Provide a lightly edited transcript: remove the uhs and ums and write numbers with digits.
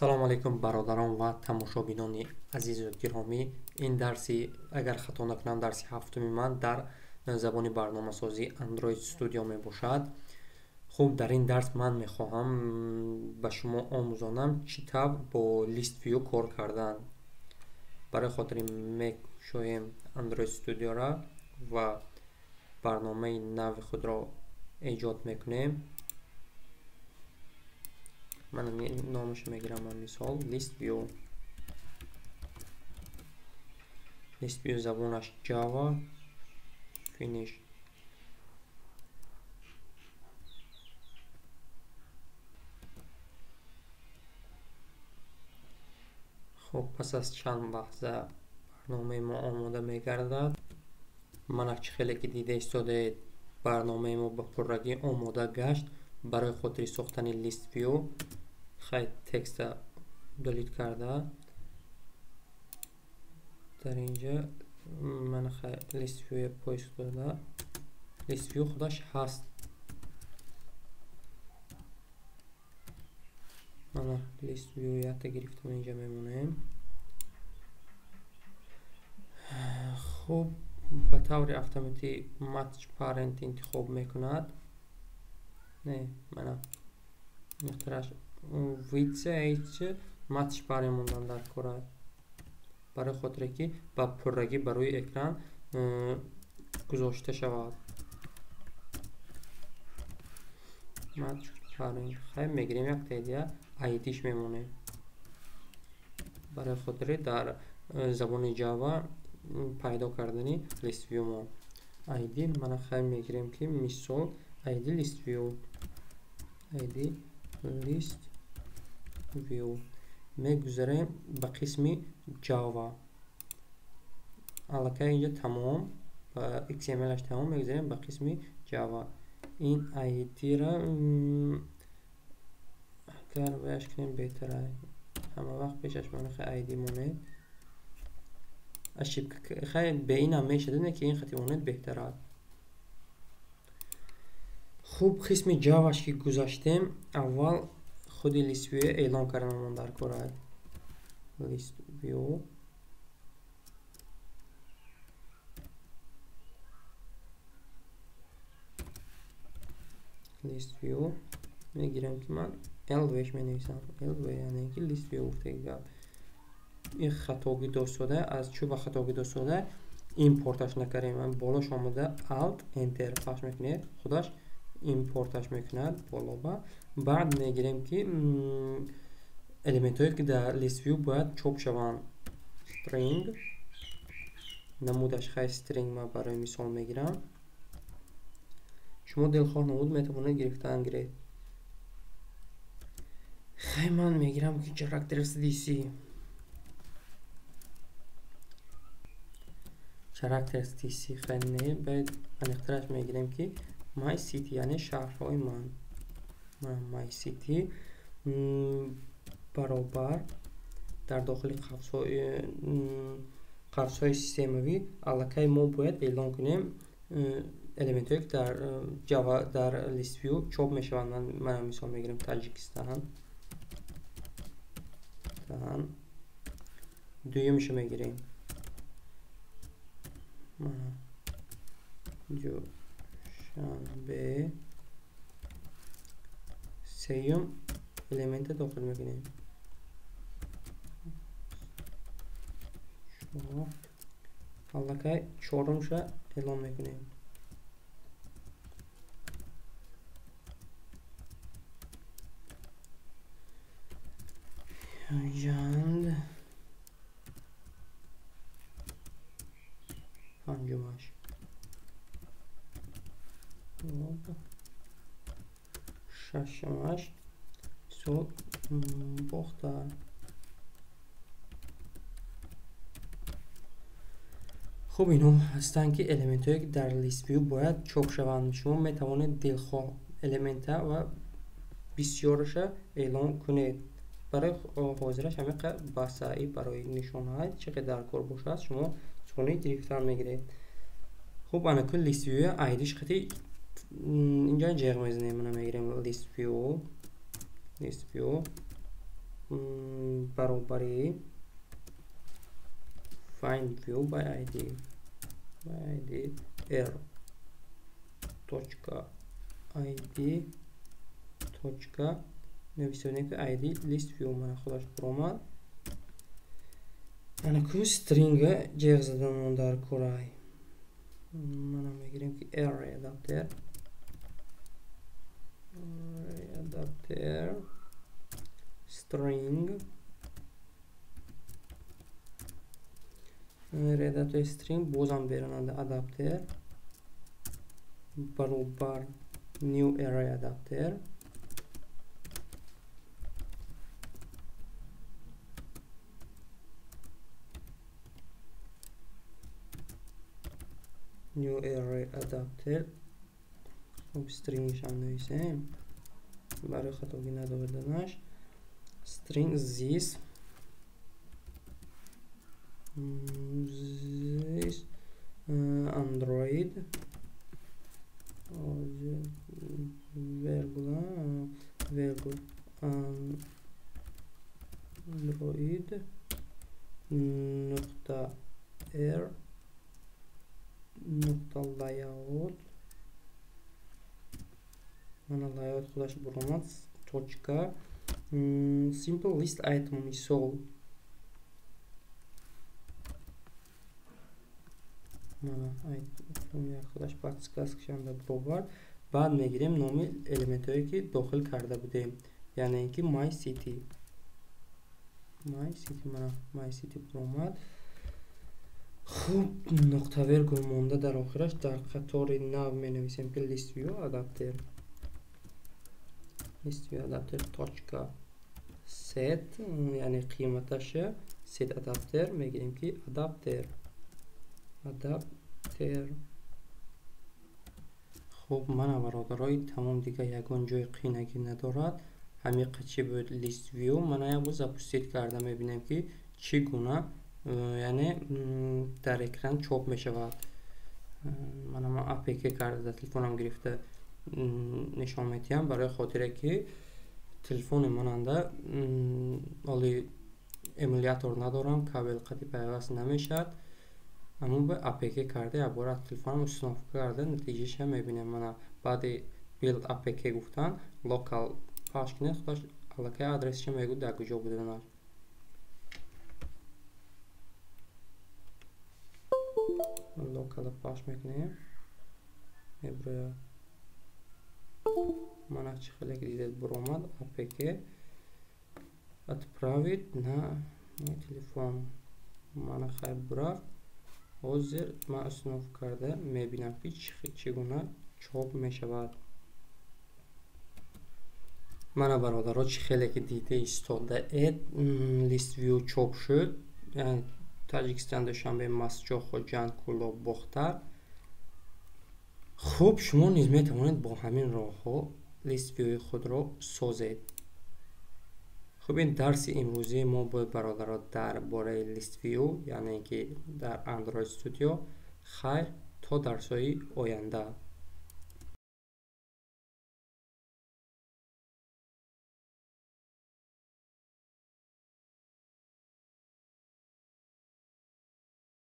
Салом алейкум, бародарон ва тамошобинони азизу гиромӣ. Ин дарси, агар хато накунам, дарси ҳафтуми ман дар забони барномасозии Android Studio мебошад. Хуб, дар ин дарс ман мехоҳам ба шумо омӯзонам, чӣ тавр бо List View кор кардан. Барои хотири мекушоем Android Studio-ра ва барномаи нави худро эҷод мекунем. Ман номашро мегирам, ман мисол List View. List View забонаш Java. Finish. Хуб, пас аз чанд лаҳза барномаи мо омода мегардад. Мана чӣ хеле ки дида истодаед, барномаи мо ба пуррагӣ омода гашт. Барои хотири сохтани List View хай текста удалить карда, дар инҷа ман хай List View поиск дода. List View худаш ҳаст. Мана List View якта гирифтам, инҷа мемонем. Хуб, ба таври автоматӣ Match Parent интихоб мекунад. Не, мана миқдораш width h Match Parent мондан дар кора, барои хотире ки ба пуррагӣ ба рӯи экран гузошта шавад. Match Parent хай мегирем, якта идея ID-ш мемонем, барои хотири дар забони Java пайдо кардани List View мо. ID мана хай мегирем ки мисол ID List View, ID List View. Мегузарем ба қисми Java. Аллакай инҷа тамом, ба XML-аш тамом, мегузарем ба қисми Java. Ин ID-ра агар ваяш кунем беҳтар, ҳама вақт пешаш мана хай ID монед. Ошибка хай бе инам мешавад, не ки ин хати монед беҳтар аст. Хуб, қисми Java-ш ки гузаштем, аввал худи List View эълон карданамон дар кор аст. List View List View мегирам ки ман LV-ш менависам. LV яъне ки List View гуфтаги гап. Ин хатогӣ достода, аз чӯ ба хатогӣ достода импорташ накардем. Ман болош омада Alt Enter пахш мекунед, худаш импорташ мекунад болоба. Баъд мегирем ки элементҳое ки дар List View бояд чоп шаванд. String намудаш хай string ман барои мисол мегирам. Шумо дилхоҳ намуд метавонед гирифтан гиред. Хай ман мегирам ки characters DC. Characters DC хай не, баъд аниқтараш мегирем ки My City, яъне шаҳрҳои ман. My City баробар дар дохили қавсҳои системавӣ аллакай мо бояд эълон кунем элементҳое ки дар Java дар List View чоп мешаванд. Ман мисол мегирем Таҷикистан. Дуюмашо мегирем. Душанбе. Сеюм элемента дохил мекунем. Аллакай чорумша эълон мекунем. Ҷанд панҷумаш. Шашумаш мисол Бохтар. Хуб, инҳо ҳастанд ки элементҳое ки дар List View бояд чоп шаванд. Шумо метавонед дилхоҳ элемента ва бисёраша эълон кунед. Барои ҳозираш ҳамин қадр басаи барои нишонаҳо чӣ қадар дар кор бошад, шумо сони гирифтан мегиред. Хуб, ана ку List View ID-ш қати инҷа ҷеғ мезанем. Мана мегирем List View, List View Баробари find view by id r точка id точка нависонем ки id list view. Мана худаш буромад. Ана ку string-а ҷеғ заданмон дар корай. Мана мегирем ки array adapter string array adapter string бозам берананда adapter баробар new array adapter new array adapter. Хуб, string-шам нависем барои хатогӣ надоварданаш. String this android вергула вергул android нуқта r нуқта layout. Мана layout худаш буромад. Точка simple list item мисол. Мана худаш подсказкашанда буровард. Баъд мегирем номи элементҳое ки дохил карда будем, яъне ин ки my city. Мана my city буромад. Хуб, нуқта вергул монда дар охираш дар қатори нав менависем ки list view adapter точка set, яъне қиматаша set adapter мегирем ки adapter. Хуб, мана бародарои тамом, дига ягон ҷои қийнагӣ надорад. Ҳамин қачи буд list view. Мана як бор запустить карда мебинем ки чӣ гуна, яъне дар экран чоп мешавад. Мана ман APK карда дар телефонам гирифта нишон медиҳам барои хотире ки телефони монанда оли эмулятор надорам, кабел қати пайваст намешавад. Аммо ба APK карда якбора аз телефонам установка карда натиҷаша мебинем. Мана баъди build APK гуфтан local пахш кунед, худаш аллакай адресша мегӯяд дар куҷо буданаш. Локала пахш мекунем, меброяд. Мана чӣ хеле ки дидед буромад APK отправить на мой телефон. Мана хайр бурафт. Ҳозир ман установка карда мебинам ки чӣ гуна чоп мешавад. Мана бародаро, чӣ хеле ки дида истодаед, list view чоп шуд. Таҷикистон, Душанбе, Масҷо, Хоҷанд, Кӯлоб, Бохтар. Хуб, шумо низ метавонед бо ҳамин роҳҳо list view-и худро созед. Хуб, ин дарси имрӯзии мо буд бародаро дар бораи list view, яъне ки дар Android Studio. Хайр, то дарсҳои оянда.